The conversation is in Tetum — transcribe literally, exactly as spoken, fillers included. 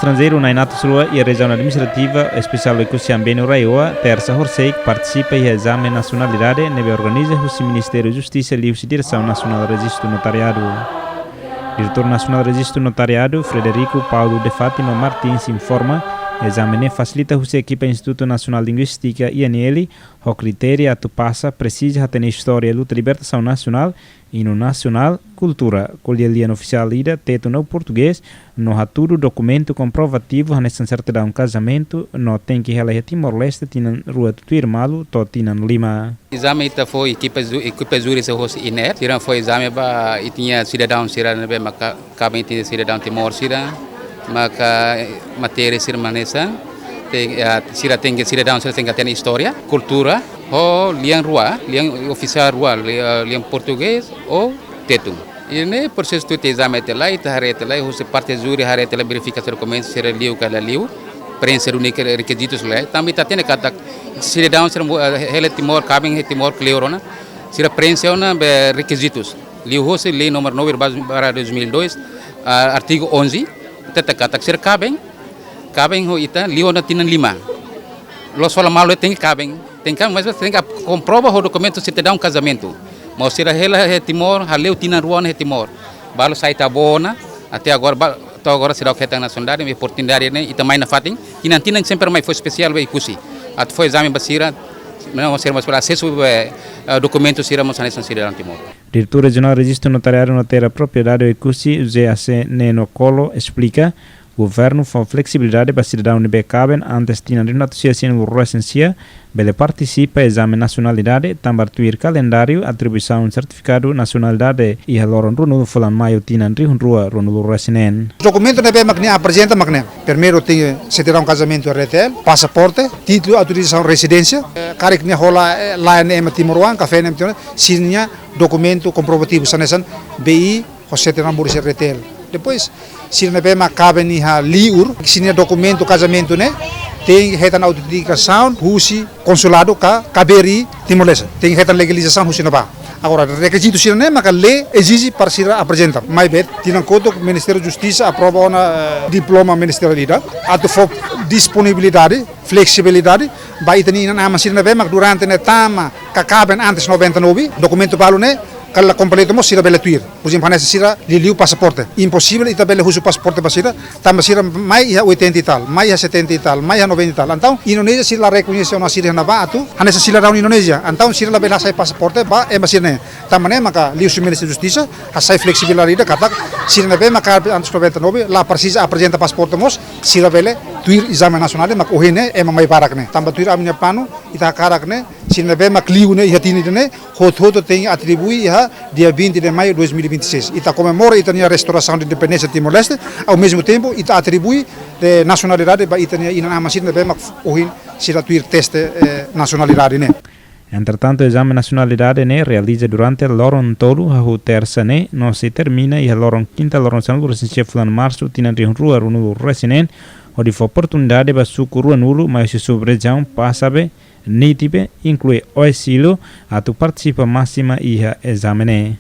Estranjeiru na'in-atus rua iha Rejiaun Administrativa Espesiál Oekusi Ambeno RAEOA, tersa horisehik, partisipa iha ezame nasionalidade ne'ebé organiza husi Ministériu Justisa liuhusi Diresaun Nasionál Rejistu Notariadu. Diretór Nasionál Rejistu Notariadu, Frederico Paulo de Fátima Martins, informa, ezame ne'e fasilita husi ekipa Institutu Nasionál Linguístika, I N L, ho kritéria atu pasa, presiza hatene istória luta libertasaun nasionál, inu nasionál, kultura, ko'alia lian ofisiál ida, tetun ou portugés, no hatudu dokumentu komprovativu hanesan sertidaun kazamentu, no tenke hela iha Timor-Leste tinan rua tutuir malu to'o tinan lima. Ezame ita fó ekipa ju-, ekipa júri sira hosi I N L, sira fó ezame ba ita-nia sidadaun sira ne'ebé maka kaben ita-nia sidadaun Timor sira, maka, eh, matéria sira hanesan, te-, eh, sira tenke, sidadaun sira tenke hatene istória, kultura, ho lian rua, lian ofisiál rua, li-, eh, lian portugés ou tetun. I ne'e prosesu tuir ezame tiha lai, ita haree tiha lai, husi parte júri haree tiha lai, verifika sira dokumentu sira liu ka la liu, preenxe duni ke rekizitus lai. Tanba ita hatene katak sidadaun sira mo-, eh, hela Timor, kaben iha Timor kleur ona, sira preenxe ona be rekizitus. Liuhosi lei númeru nove barra dois mil e dois, ah, artigu onze, hatete katak sira kaben, kaben ho ita liu ona tinan lima. La'ós fó malu tenke kaben, tenke kaben, mas tenke komprova ho dokumentu sertidaun kazamentu. Maibé sira hela iha Timor, hale'u tinan rua ona iha Timor. Balu sai tiha ona, até agora, ba-, to'o agora seidauk hetan nasionalidade, oportunidade ne'e, ita mai nafatin, tinan-tinan sempre mai, fó espesiál ba Oekusi. Atu fó ezame ba sira, no sira mós bele asesu, eh, eh, dokumentu sira mós hanesan sidadaun Timor. Diretór Rejionál Rejistu Notariadu no Terra Propriedade Oekusi, José Aseneno Colo, esplika, governu fó fleksibilidade ba sidadaun ne'ebé kaben antes tinan rihun atus sia sianulu-resin-sia, bele partisipa ezame nasionalidade, tanba tuir kalendáriu atribuisaun sertifikadu nasionalidade iha loron ruanulu fulan Maiu tinan rihun rua ruanulu-resin-neen. Dokumentu ne'ebé mak nia aprezenta mak ne'e. Primeiru tenke sertidaun kazamentu R T L, pasaporte, títulu autorizasaun rezidénsia, eh, karik nia hola, eh, la'en ema timoroan, ka feen ema timoroan, sira-nia dokumentu komprovativu hanesan B I ho sertidaun moris R T L. Depois, sira ne'ebé mak kaben iha liur, sira-nia dokumentu kazamentu ne'e, tenke hetan autentikasaun husi konsuladu ka K B R I Timor-Leste. Tenke hetan legalizasaun husi ne'ebá. Agora, rekizitu sira-ne'e maka lei ezije para sira aprezenta. Maibé, tinan kotuk Ministériu Justisa aprova ona, eh, diploma ministeriál ida, atu fó disponibilidade, fleksibilidade ba ita-nia inan-aman sira ne'ebé mak durante ne'e tama ka kaben antes noventa e nove, dokumentu balu ne'e, ka la kompletu mós sira bele tuir. Por ezemplu, hanesan sira liuliu pasaporte. Imposivel ita bele husu pasaporte ba sira, tanba sira mai iha oitenta e tal, mai iha setenta e tal, mai iha noventa e tal. Entaun, Indonézia sira la rekoñese ona sira iha ne'ebá atu hanesan sidadaun Indonézia. Entaun, sira la bele hasai pasaporte ba ema sira-ne'e. Tanba ne'e maka liuhusi Ministériu Justisa hasai fleksibilidade ida katak sira ne'ebé mak kaben antes noventa e nove la presiza aprezenta pasaporte mós, sira bele tuir ezame nasionál mak ohin ne'e ema mai barak ne'e. Tanba tuir ami-nia planu, ita hakarak ne'e, sira ne'ebé mak liu ne'e iha tinan ida-ne'e, hotu-hotu tenke atribui iha dia vinte de maio dois mil e vinte e seis. Ita komemora ita-nia restaurasaun de independénsia Timor-Leste, ao mesmo tempo, ita atribui, eh, nasionalidade ba ita-nia inan-aman sira ne'ebé mak ohin sira tuir teste, eh, nasionalidade ne'e. Entretantu, ezame nasionalidade ne'e realiza durante loron tolu, hahú tersa ne'e, no sei termina iha loron kinta, loron sanulu-resin-sia fulan Marsu, tinan rihun rua ruanulu-resin-neen, hodi fó oportunidade ba suku ruanulu mai husi sub-rejiaun Pasabe, Nitibe, inklui Oesilo, atu partisipa másimu iha ezame ne'e.